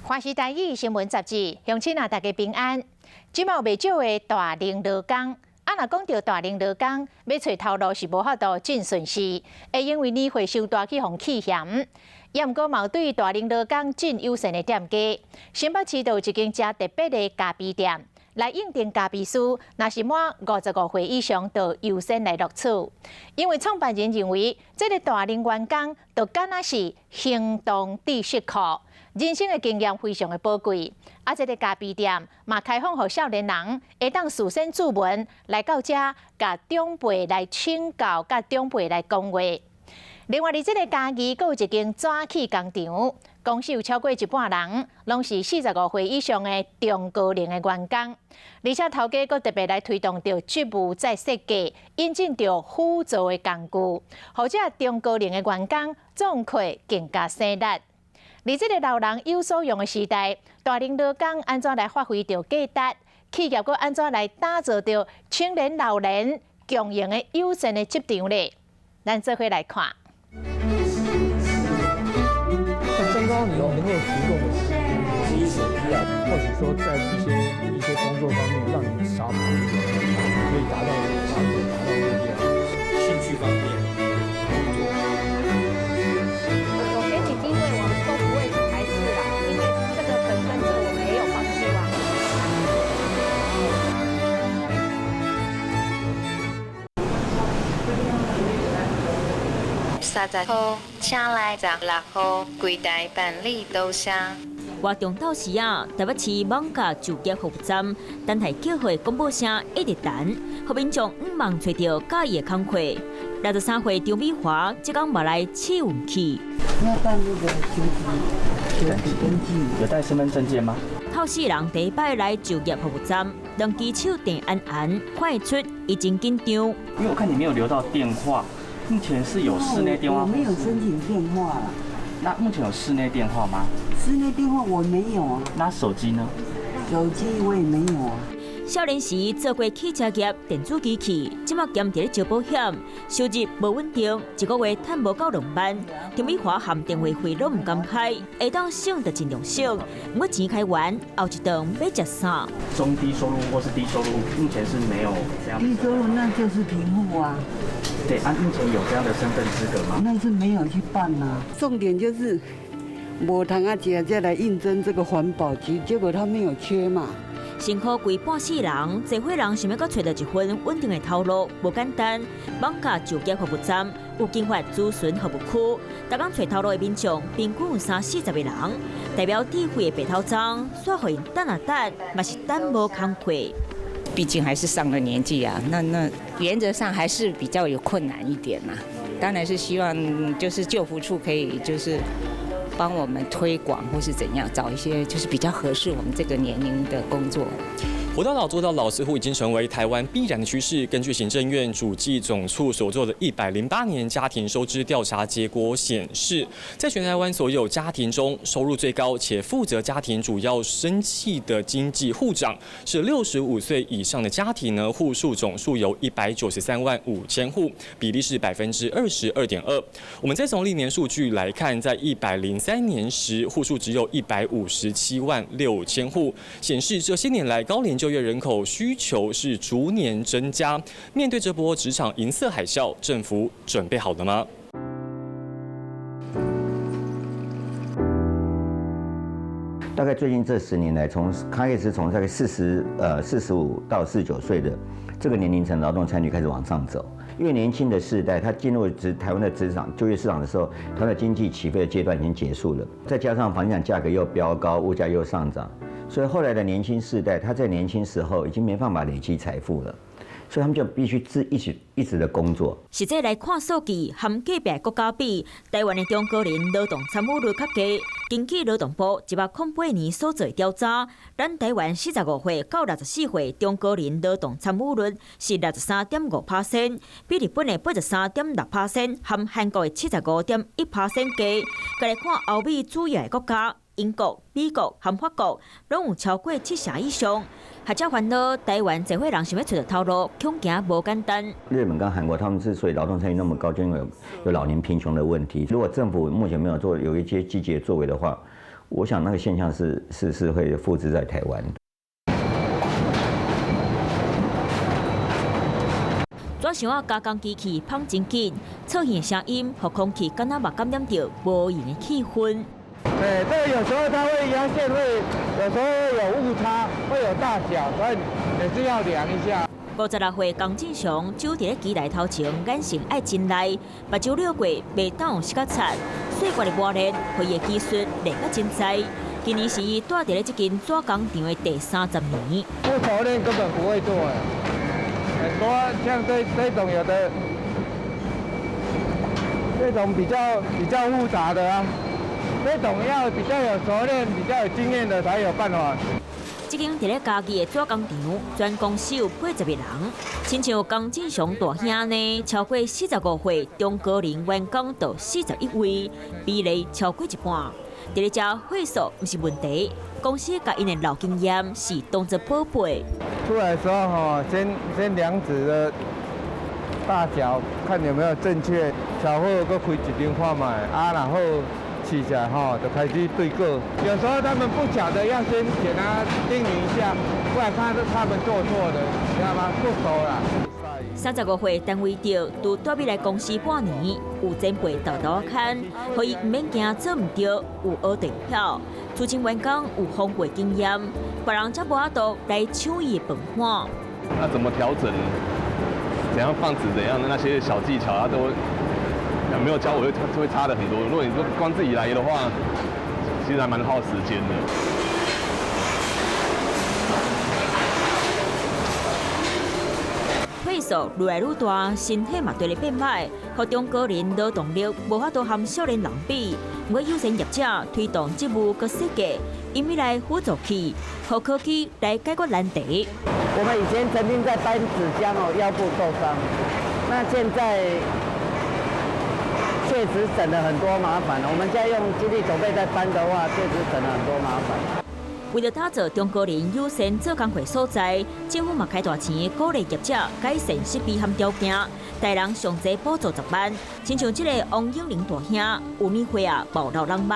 華視台語新聞雜誌，鄉親啊，大家平安。這馬有袂少的大齡勞工，啊，若講著大齡勞工，欲揣頭路是無法度真順勢，會因為年歲傷大去予棄嫌。也毋過嘛有對大齡勞工真友善的店家，新北市就有一間誠特別的咖啡店，來應徵咖啡師，若是滿55歲以上，就優先來錄取。因為創辦人認為，這个大齡員工就敢若是行動知識庫。人生的經驗非常的寶貴，啊，這个咖啡店嘛開放予少年人會當事先注文來到遮，共長輩來請教，佮長輩來講話。另外，佇這个嘉義，閣有一間紙器工廠，公司有超過一半人，攏是45歲以上的中高齡的員工，而且頭家閣特別來推動著職務再設計，引進著輔助的工具，予這中高齡的員工創課更加省力。佇這个老人有所用的時代，大齡勞工按怎來發揮著價值？企業閣按怎來打造著青年老人共贏的友善的職場咧？咱做伙來看。那剛剛你能夠提供的是基礎啊，或許說在一些工作方面，讓你少跑一點，可以達到目標。興趣方面，工作。我給你機會，我們都不會排斥啦，因為這個本身對我們也有幫助啊。30箍，請來16箍，櫃台辦理多謝。活動到時啊，台北市艋舺就業服務站等待叫號廣播聲一直彈，予民眾向望揣著佮意的工課。63歲張美華，這工嘛來試運氣。要辦那個求職登記，有帶身份證件嗎？透四人第一擺來就業服務站，兩支手電按按，看會出伊真緊張。因為我看你沒有留到電話。目前是有室內電話，我沒有申請電話啦。那目前有室內電話嗎？室內電話我沒有啊。那手機呢？手機我也沒有啊。少年時做過汽車業、電子機器，這馬兼佇咧招保險，收入無穩定，一個月趁無夠2萬。陳美華含電話費攏毋甘開，會當省就盡量省。毋過錢開完，後一頓欲食啥？中低收入或是低收入，目前是沒有這樣。低收入那就是貧戶啊。對，啊，目前有這樣的身份資格嗎？那是沒有去辦啊。重點就是無通啊，姐再來應徵這個環保局，結果他沒有缺嘛。辛苦規半世人，濟歲人想欲閣揣著一份穩定的頭路，無簡單。艋舺就業服務站有經發諮詢服務區，逐工揣頭路的民眾平均有三四十个人，代表智慧的白頭鬃，煞予𪜶等啊等，嘛是等無工課。畢竟還是上了年紀啊，那原則上還是比較有困難一點嘛。當然是希望就是就服處可以就是幫我們推廣或是怎樣，找一些就是比較合適我們這個年齡的工作。活到老做到老，似乎已經成為台灣必然的趨勢。根據行政院主計總處所做的108年家庭收支調查結果顯示，在全台灣所有家庭中，收入最高且負責家庭主要生計的經濟戶長是65歲以上的家庭呢，戶數總數有193萬5千戶，比例是22.2%。我們再從歷年數據來看，在103年時，戶數只有157萬6千戶，顯示這些年來高齡就業人口需求是逐年增加。面對這波職場銀色海嘯，政府準備好了嗎？大概最近這10年來，從開始從大概45到49歲的這個年齡層，勞動參與開始往上走。越年輕的世代，他進入台灣的職場就業市場的時候，他的經濟起飛的階段已經結束了。再加上房地產價格又飆高，物價又上漲，所以後來的年輕世代，他在年輕時候已經沒辦法累積財富了，所以他們就必須自一直一直的工作。實際來看數據，和隔壁國家比，台灣的中高齡勞動參與率較低。根據勞動部108年所做的調查，咱台灣45歲到64歲中高齡勞動參與率是63.5%，比日本的83.6%和韓國的75.1%低。再來看歐美主要的國家，英國、美國和法國，攏有超過七成以上。學者煩惱，台灣濟歲人想欲揣著頭路，恐驚無簡單。日本跟韓國，他們之所以勞動參與那麼高，就因為有老年貧窮的問題。如果政府目前沒有做有一些積極的作為的話，我想那個現象是會複製在台灣。紙箱仔加工機器放真緊，出現聲音，予空氣敢若嘛感染著無閒的氣氛。對，這個有時候它會壓線，會有時候會有誤差，會有大小，所以也是要量一下。56歲江振祥走佇咧機台頭前，眼神愛真利，目睭掠過袂當洗甲擦，歲月的磨練，予伊的技術練甲真知。今年是伊蹛佇咧這間紙工廠的第30年。不熟練根本不會做，很多像這種有的，這種比較複雜的啊，這種要比較有熟練、比較有經驗的才有辦法。這間佇咧嘉義的紙工廠，全公司有80個人。親像江振祥大兄呢，超過45歲中高齡員工就41位，比例超過一半。佇咧遮歲數毋是問題，公司共𪜶的老經驗是當作寶貝。出來的時候吼，先量紙的大小，看有沒有正確。小好閣開一張看覓，啊，然後試起來吼，就開始對過。有時候他們不曉得，要先給他叮嚀一下，不然怕他們做錯的，你知道嗎？不熟啦。35歲陳維德拄帶來公司半年，有前輩豆豆牽，予伊毋免驚做毋著，有學電票。資深員工有豐富經驗，別人才無法度來搶伊的飯碗。那怎麼調整？怎樣放紙？怎樣的那些小技巧，他都沒有教我，會差得很多。如果你說光自己來的話，其實還蠻耗時間的。歲數愈來愈大，身體嘛綴咧變歹，予中高齡勞動力無法度和少年人比。毋過友善業者推動職務閣設計，用未來輔助器，予科技來解決難題。我們以前曾經在搬紙箱哦，腰部受傷，那現在確實省了很多麻煩。我們現在用機力手臂在搬的話，確實省了很多麻煩。為了打造中高齡友善做工課所在，政府嘛開大錢鼓勵業者改善設備和條件，台人上濟補助10萬。親像這個王永玲大兄，有年歲啊，無老人目，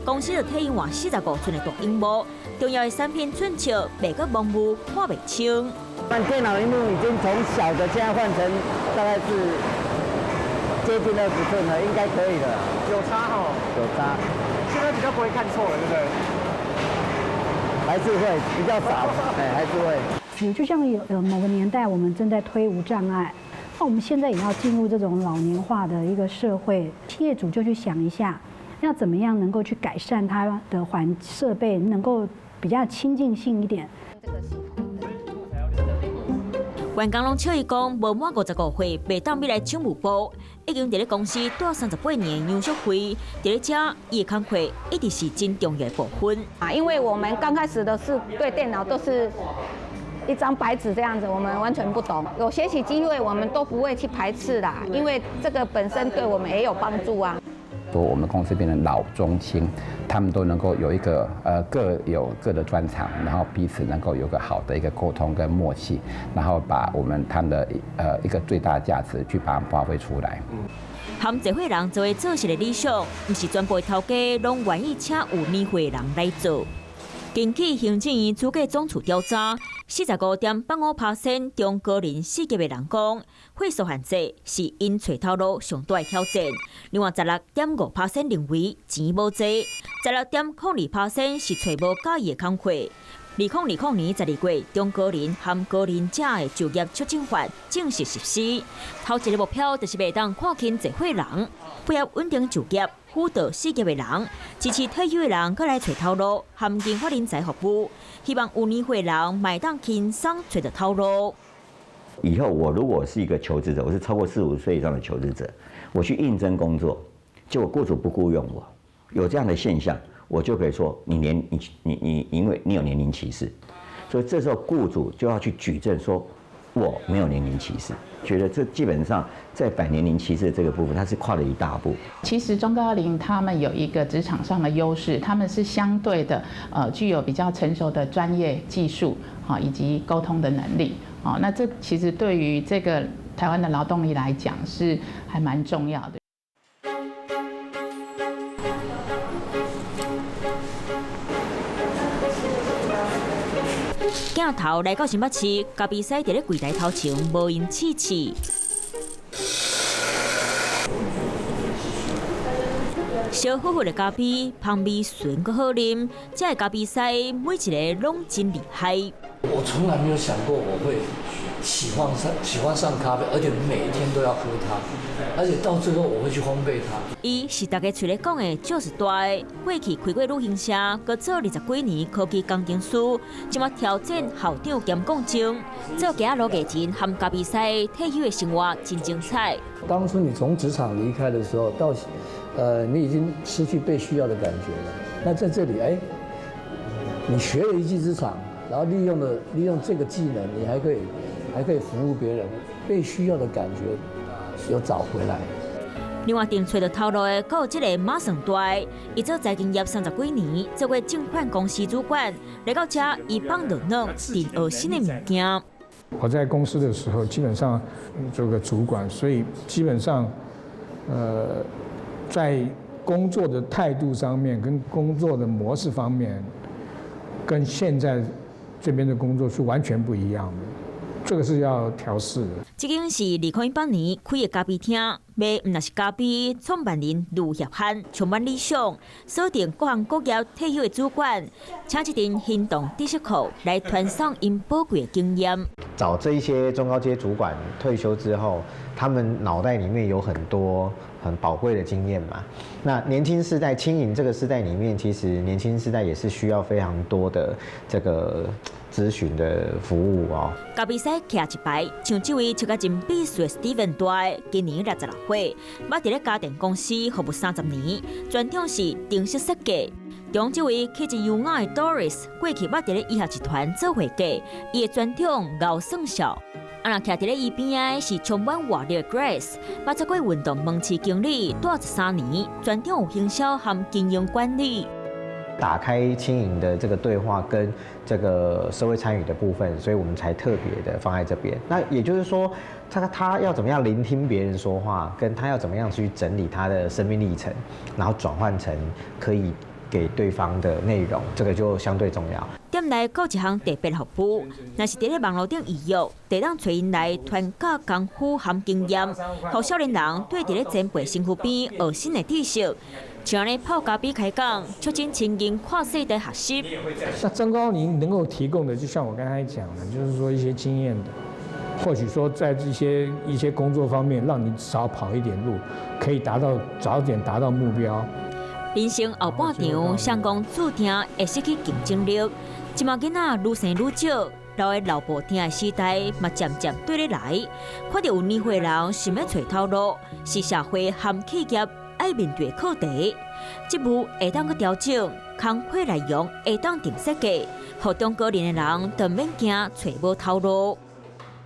公司就替伊換45寸的大螢幕，重要的產品寸尺袂閣模糊，看袂清。換電腦螢幕已經從小的現在換成大概是接近20寸了，應該可以了。有差吼？有差。現在比較不會看錯了，對不對？還是會比較少，哎，還是會。就像有某個年代，我們正在推無障礙，那我們現在也要進入這種老年化的一個社會，企業主就去想一下，要怎麼樣能夠去改善它的環設備，能夠比較親近性一點。員工攏笑伊講，無滿55歲，袂當欲來搶務部。已經佇咧公司蹛38年的楊淑慧，佇咧遮伊的工課一直是真重要的部分。啊，因為我們剛開始的是對電腦都是一張白紙這樣子，我們完全不懂。有學習機會，我們都不會去排斥啦，因為這個本身對我們也有幫助啊。我們公司變成老中青，他們都能夠有一個各有各的專長，然後彼此能夠有個好的一個溝通跟默契，然後把我們他們的一個最大價值去把它發揮出來。和這伙人做做事的理想，毋是全部頭家攏願意請有年歲的人來做。根據行政院主計總處調查，45.85%中高齡4級的人講，歲數限制是𪜶揣頭路上大的挑戰。另外16.5%認為錢無濟，16.02%是揣無佮意的工課。2020年12月，中高齡和高齡者的就業促進法正式實施。頭一個目標就是袂當看輕濟歲人，配合穩定就業。輔導4級的人，支持退休的人閣來揣頭路，含研發人才服務，希望有年歲人嘛會當輕鬆揣著頭路。以後我如果是一個求職者，我是超過45歲以上的求職者，我去應徵工作，結果僱主不僱用我，有這樣的現象，我就可以說你年你你你，因為你有年齡歧視，所以這時候僱主就要去舉證說我沒有年齡歧視。覺得這基本上在反年齡歧視這個部分，它是跨了一大步。其實中高齡他們有一個職場上的優勢，他們是相對的，具有比較成熟的專業技術，以及溝通的能力，那這其實對於這個台灣的勞動力來講是還蠻重要的。鏡頭來到新北市，咖啡師佇咧櫃台頭前無閒試試。燒呼呼的咖啡，香味醇閣好啉。這个咖啡師每一个攏真厲害。我從來沒有想過我會喜歡上咖啡，而且每天都要喝它，而且到最後我會去烘焙它。伊是大家喙咧講的就是大的，過去開過旅行社，閣做20幾年科技工程師，這馬挑戰校長兼講證，做街仔路藝人和咖啡師退休的生活真精彩。當初你從職場離開的時候，到你已經失去被需要的感覺了。那在這裡，哎，你學了一技之長，然後利用這個技能，你還可以服務別人，被需要的感覺又找回來。另外，定揣著頭路的，閣有這个馬算大，伊做財經業30幾年，做過證券公司主管，來到這伊放落軟，定學新的物件。我在公司的時候，基本上做個主管，所以基本上，在工作的態度上面，跟工作的模式方面，跟現在這邊的工作是完全不一樣的。這個是要調試的。這間是2018年開的咖啡廳，賣毋但是咖啡，創辦人盧協漢充滿理想，鎖定各行各業退休的主管，請這陣行動知識庫來傳送𪜶寶貴的經驗。找這一些中高階主管退休之後，他們腦袋裡面有很多很寶貴的經驗嘛。那年輕世代，青銀這個世代裡面，其實年輕世代也是需要非常多的這個諮詢的服務哦。咖啡師徛一排，像這位笑甲真美術的 Steven 大，今年66歲，捌佇咧家電公司服務30年，專長是程式設計。中這位氣質優雅的 Doris，過去捌佇咧醫學集團做會計，伊的專長𠢕算數。啊，若徛佇咧伊邊仔是充滿活力的 Grace，捌做過運動門市經理，蹛13年，專長有行銷和經營管理。打開青銀的這個對話跟這個社會參與的部分，所以我們才特別的放在這邊。那也就是說，他要怎麼樣聆聽別人說話，跟他要怎麼樣去整理他的生命歷程，然後轉換成可以給對方的內容，這個就相對重要。店內閣有一項特別服務，若是佇咧網路頂預約，就當揣𪜶來傳教功夫和經驗，予少年人對佇咧前輩身軀邊學新的知識。像按呢泡咖啡開講，促進青銀跨世代學習。那中高齡能夠提供的，就像我剛才講的，就是說一些經驗的，或許說在一些工作方面，讓你少跑一點路，可以達到早點達到目標。人生後半場，成功注定會失去競爭力。這馬囡仔愈生愈少，老的老布廳的時代嘛漸漸對咧來。看著有年歲人想欲揣頭路，是社會和企業愛面對的課題。職務會當閣調整，工課內容會當定設計，予中高齡的人就免驚揣無頭路。